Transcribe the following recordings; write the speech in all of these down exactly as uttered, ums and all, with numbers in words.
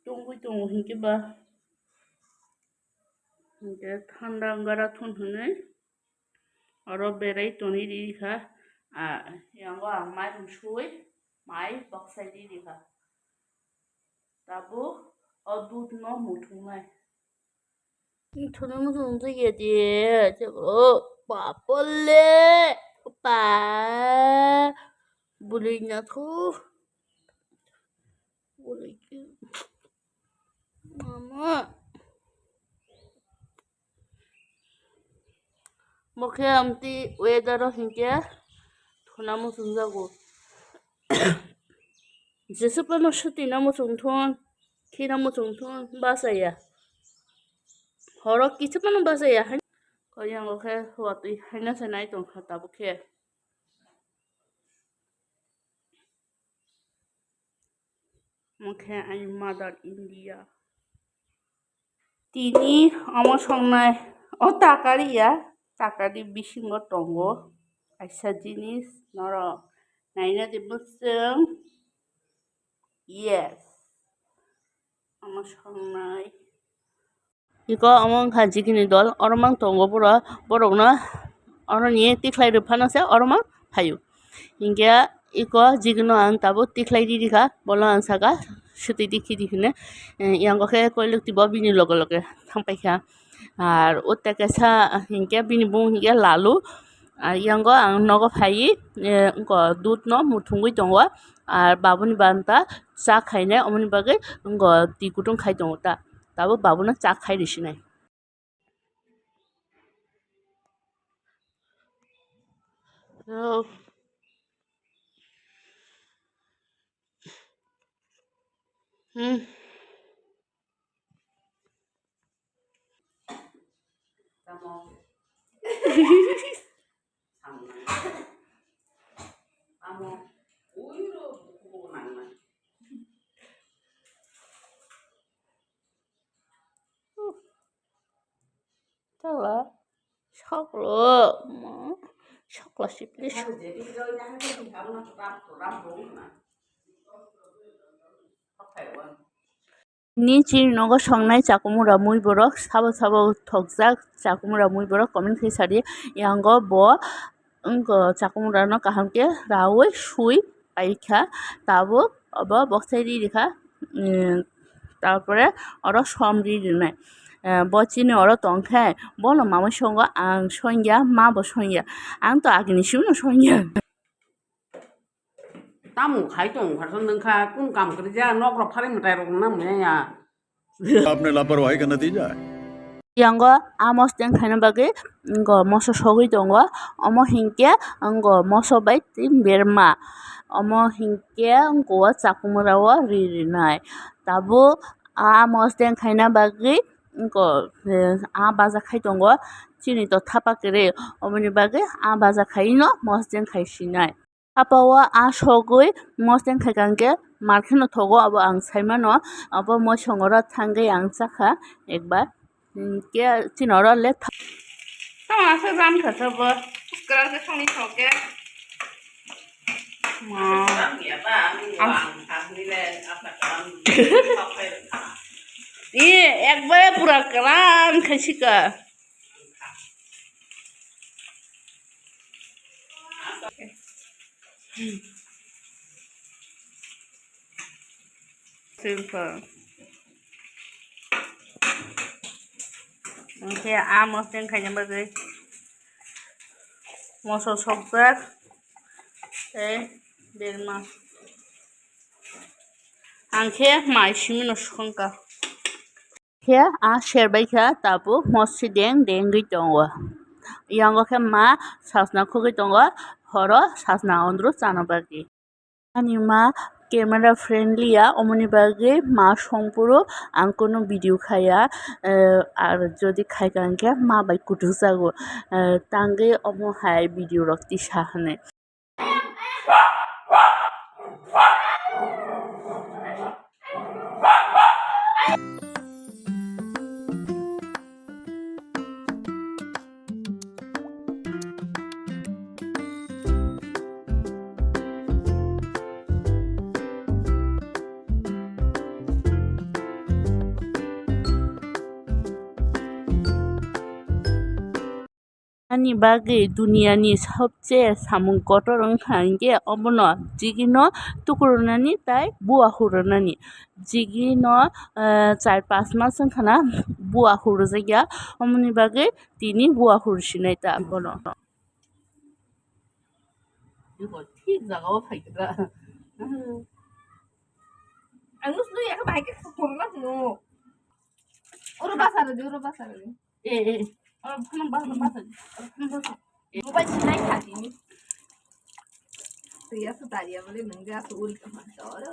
Tongwi tongo hinkhe ba, hinkhe thanda wngara thun hwnwi oro berai tonwi rikha. A, yango ang mairum sui mai baksai rikha. Tabuk o dudh no muthungnai. Thuna muthung twi ya de, jabo bapole, pa, bwlwi na thu, bwlwi ki, mama. Bo khe amtwi weather o hinkhe thuna muchung jago. Jeswk phano swtwi no muchung thun, khina muchung thun, bachaya. Horo kisa phano bachaya, hai. Koi yango khe watwi haina se nai tongkha tabuk khe. Omo khe ani mother India. Tini omo songnai o takari ya, takari bisingo tongo kaisa jinis norok naina di mwchwng. Yes, omo songnai. Iko omo wngkha jigini dol, oro mang tongo borok, borokno oroni tikhlai rwphano se oro mang phaio. Hinkhe iko jigino ang tabuk tikhlai riri kha, bono ang saka swtwi di khidi hwnwi. Yango khe koilwk twibo bini loge loge thang paikha. Ar o tei kaisa hinkhe bini bumung hinkhe Lalu. Ar yango ang nogo phaiwi, eh, wngkha dudh no muthungwi tongo. Ar babuni banta cha khainai, omoni bagwi wngkha twi kutung khai tongo ta. Tabuk babuno cha khai risinai. Hmm. Tamo. Tamo. Ui ro buku nang nang. Tala. Soklo. Soklo sipli. Ni chini nogo songnai chakumura mui borok sabo sabo thokjak chakumura mui borok comment khe sadi. Yango bo wngkha chakumura no kaham khe raui sui paikha tabuk obo boksai ri rikha. Tarpore oro som ri rinai. Bo chini oro tongkhe bono mamai songo ang songya ma bo songya ang to agini simi no songya. Tamo khai tong kha, nwng kha, kun kam kwrwi ja, nok rok phari mwtai rok nang maya ya. आपने लापरवाही का नतीजा है। Yango a mosdeng khaina bagwi ngo moso sogwi tongo, omo hinkhe ngo moso bai tei berma, omo hinkhe ngo chakumura o ri rinai. Tabuk a mosdeng khaina bagwi ngo a baja khai tongo, chini to thapa kwrwi, omoni bagwi a baja khaino mosdeng khai sinai. Sapa o a sogwi mosdeng khaikha hwnkhe mar kheno thogo, abo ang saimano. Abo mosongoro thangwi ang chakha ekbar. Hinkhe chini oro le tha- Tamo aswk ran kha sabo. Kwran khe thangwi thok khe. Ma. Ang- Ee, ekbare pura kwran khaisika. Simple. Oke, a mosdeng khaina bagwi moso sokjak tei berma. Ang khe mai simi no songkha. Khe a serbai kha tabuk mosi deng dengwi tongo. Yango khe ma sajna khugwi tongo, horo sajna ondro chana bagwi. Ani ma camera friendly ya, omoni bagwi ma songphuru ang kunu video khaya, eh, ar jodi khaikha hwnkhe ma bai kutuk jago, eh, tangwi omo hai video rok tisa hwnwi. Ani bagwi duniani sobse samung kotor wngkha hinkhe obono jigino tukurunani tai bua hurunani. Jigino, eh, char pas mas wngkhana bua hurujakya, omoni bagwi tini bua hurusinai ta bono. Thik jaga o phaikha. Ang nus nui aka bahai khe khorokna hino. Oro basa rwdi, oro basa rwdi. Eh, eh. Oro phano basa, basa. Oro phano basa. Mobile sinai kha tini. Tuya su tariya bole nang ga su uri ka man oro.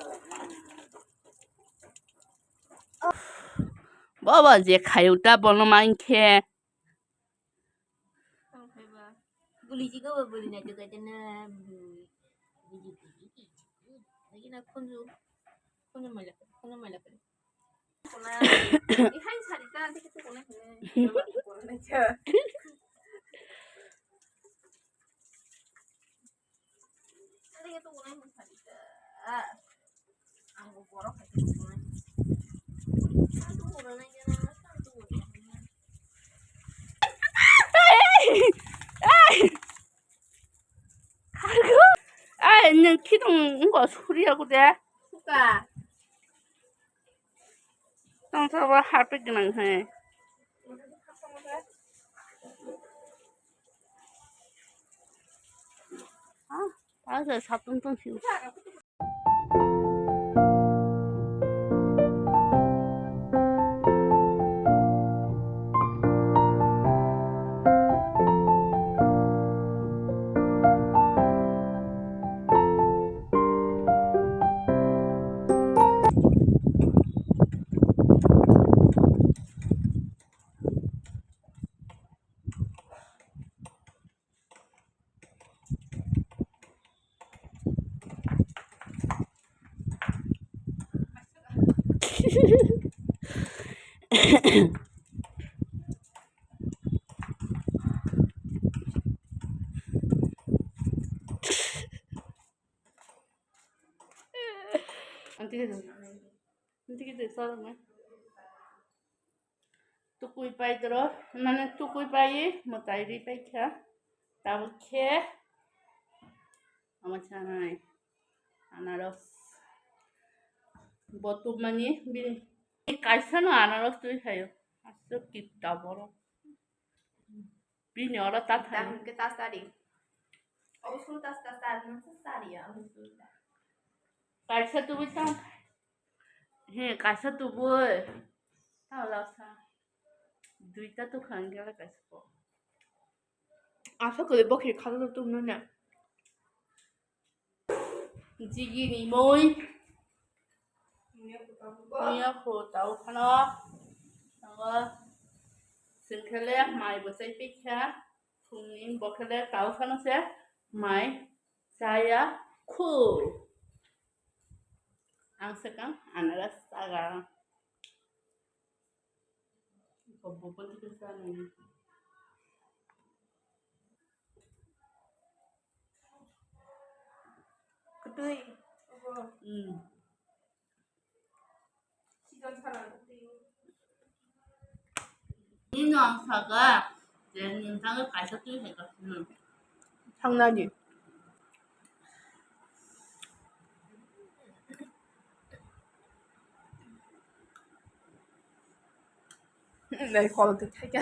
Baba je khayu ta bono mankhe. Tong phaiba. Buli jigo bo buli na joga jana buli. Buli buli. Lagi na khunju. Khunju maila, khunju maila kali. Kona. Ihai sari ta ante kitu kona kene. Kona cha. Ai, nwng khitong wngkha suriya kode. Tongthokbo harpik gwnang hai. Ah, ah, sa satung tong siu. Tukui pai doro, mane tukui pai mwtai ri pai kha. Tabuk khe ama chanai anaros. Bo tubmani bini kaisa no anaros twi khayo. Aswk kitta borok. Bini oro ta thani. Hwnkhe ta sari. Obo suri ta sari, ta sari, nang sa sari ya, obo suri ta. Kaisa tubui tang. He, kaisa tubui. Ta lasa. Duita tu khang gela kaisa ko. Asa kole bokhe khalo tu nanya. Jigini mui. Miya kho tau phano. Tongo. Sengkhele mai bo chai pikha. Phungni bokhele tau phano se mai chaya khu. Ang sekang anaras saga. Kwtwi. Hmm. Nino ang saga, je nini thangwi kaisa twi hai ka. Hmm. Thangnani. Nai khorok twi thaika.